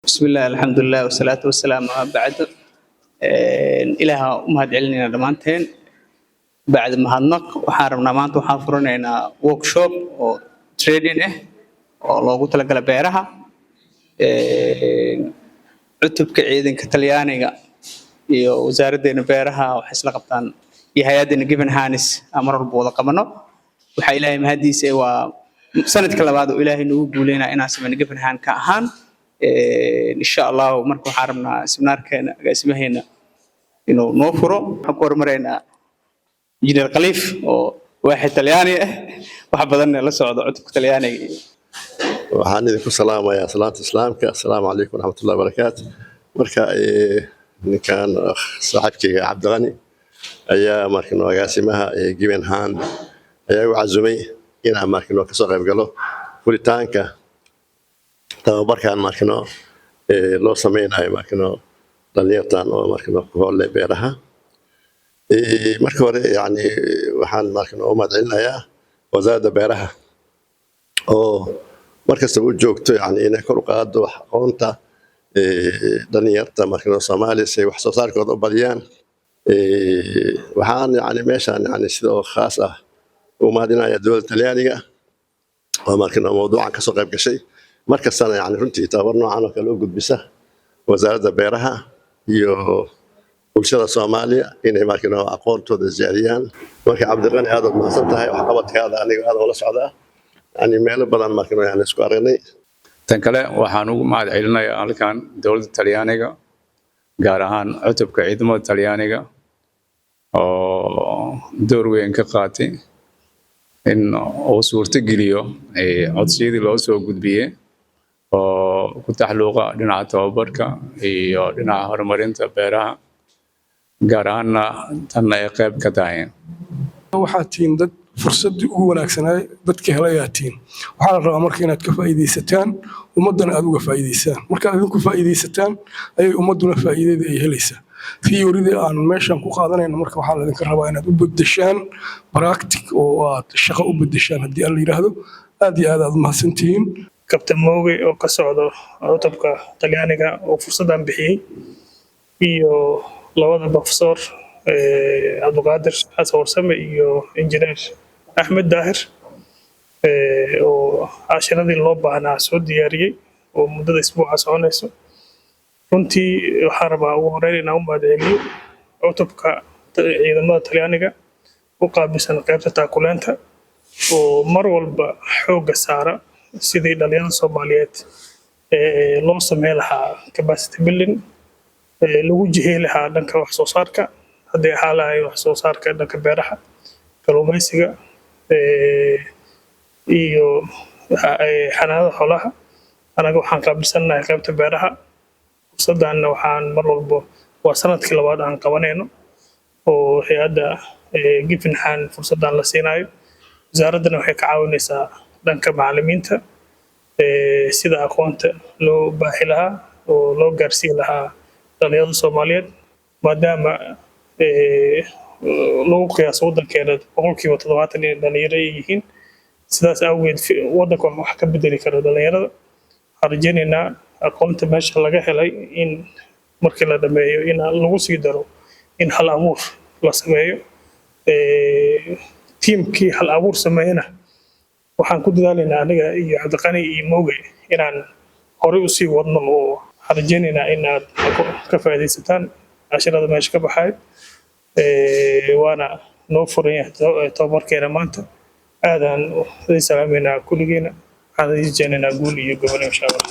Bismillah, alxamdulilah, wasalaatu wasalaamu bacd. Ilaaha u mahad celinayna dhammaanteen. Bacd mahadnaq, waxaan rabnaa maanta waxaan furanaynaa workshop oo training ah oo loogu talagala beeraha. Cutubka ciidanka Talyaaniga iyo wasaaraddeena beeraha waxay isla qabtaan iyo hay-addeena Giving Hands aan mar walba wada qabano. Waxaa Ilaahay mahadiisa, waa sanadka labaad oo Ilaahay nagu guuleynaa inaan sameyno Giving Hand ka ahaan, insha Allahu. Marka waxaan rabnaa seminaarkeena agaasimaheena inuu noo furo. Waxaan ku hormaraynaa Injineer Khaliif oo waaxid Talyaani ah, wax badanna la socdo cutubka Talyaaniga. Waxaan idinku salaamayaa salaanta Islaamka. Assalaamu calaykum waraxmatullahi wabarakaatu. Marka ninkan saaxiibkayga Cabdiqani ayaa markano agaasimaha Giving Hand ayaa igu casumay inaan markano kasoo qayb galo furitaanka tababarkan markano loo sameynayo markano dhalinyartan oo markano ku holle beeraha. Marka hore, yani, waxaan markano u mahad celinayaa wasaaradda beeraha oo markastaba u joogto, yani, inay kor u qaado wax aqoonta dhalinyarta markano Soomaaliya si ay wax soo saarkooda u badiyaan. Waxaan, yani, meeshaan, yani, sida oo khaas ah u mahadinayaa dowladda Talyaaniga oo markano mawduucan kasoo qayb gashay, markastana, yani, runtii tababar noocan oo kale u gudbisa wasaaradda beeraha iyo bulshada Soomaaliya inay markano aqoontooda ziyaadiyaan. Marka Cabdiqani, aad aad mahadsan tahay waxqabadkaada, aniga aad ula socdaa, yani, meelo badan markano, yani, isku aragnay. Tan kale, waxaan ugu mahad celinayaa halkan dowladda Talyaaniga, gaar ahaan cutubka ciidamada Talyaaniga oo door weyn ka qaatay in uu suurto geliyo codsiyadii loo soo gudbiyey oo ku taxluuqa dhinaca tababarka iyo dhinaca horumarinta beeraha, gaar ahaanna tanna ay qayb ka tahay. Waxaad tihiin dad fursaddii ugu wanaagsanaay dadka helayaa tihiin. Waxaa la rabaa marka inaad ka faa'iidaysataan, ummaddana aad uga faa'iidaysaan. Markaad idinku faa'iidaysataan ayay ummadduna faa'iidada ay helaysaa. Theory-dii aan meeshan ku qaadanayno marka waxaa laydinka rabaa inaad u beddeshaan practice oo aad shaqo u beddeshaan, haddii Alla yidhaahdo. Aad iyo aad aad umahadsantihiin. Kabtan Mooge oo ka socdo cutubka Talyaaniga oo fursaddan bixiyey iyo labada professor, Cabdiqaadir Xasan Warsame iyo Injineer Axmed Daahir, oo cashiradii loo baahnaa soo diyaariyey oo muddada isbuuca soconayso. Runtii waxaan rabaa ugu horeyn inaan u mahadceliyo cutubka ciidamada Talyaaniga u qaabilsan qaybta taakuleenta oo mar walba xoogga saara sidii dhalinyarada Soomaaliyeed loo sameyn lahaa capacity building, lagu jihey lahaa dhanka wax soo saarka, hadday ahaa lahayn wax soo saarka dhanka beeraha, kalluumeysiga iyo xanaanada xoolaha. Anaga waxaan qaabilsannahay qaybta beeraha. Fursaddanna waxaan mar walbo, waa sanadkii labaad aan qabanayno oo hay-adda Giving Hand fursaddan la siinayo. Wasaaraddana waxay ka caawinaysaa dhanka macallimiinta sida aqoonta loo baahi lahaa oo loo gaarsiin lahaa dhalinyarada Soomaaliyeed, maadaama lagu qiyaaso waddankeena 70% inay dhalinyaro ay yihiin. Sidaas awgeed waddanka wax ka bedeli karo dhalinyarada. Waxaan rajaynaynaa aqoonta meesha laga helay in markii la dhameeyo in lagu sii daro in hal abuur la sameeyo. Tiimkii hal abuur sameeyana waxaan ku dadaalaynaa, aniga iyo Cabdiqani iyo Mooge, inaan horey usii wadno oo waxaan rajaynaynaa inaad ka faa'iidaysataan cashirada meesha ka baxay. Waana noo furan yahay tababarkeena maanta. Aadaan idin salaameynaa kulligiina. Waxaan idin rajaynaynaa guul iyo gobol, insha Allah.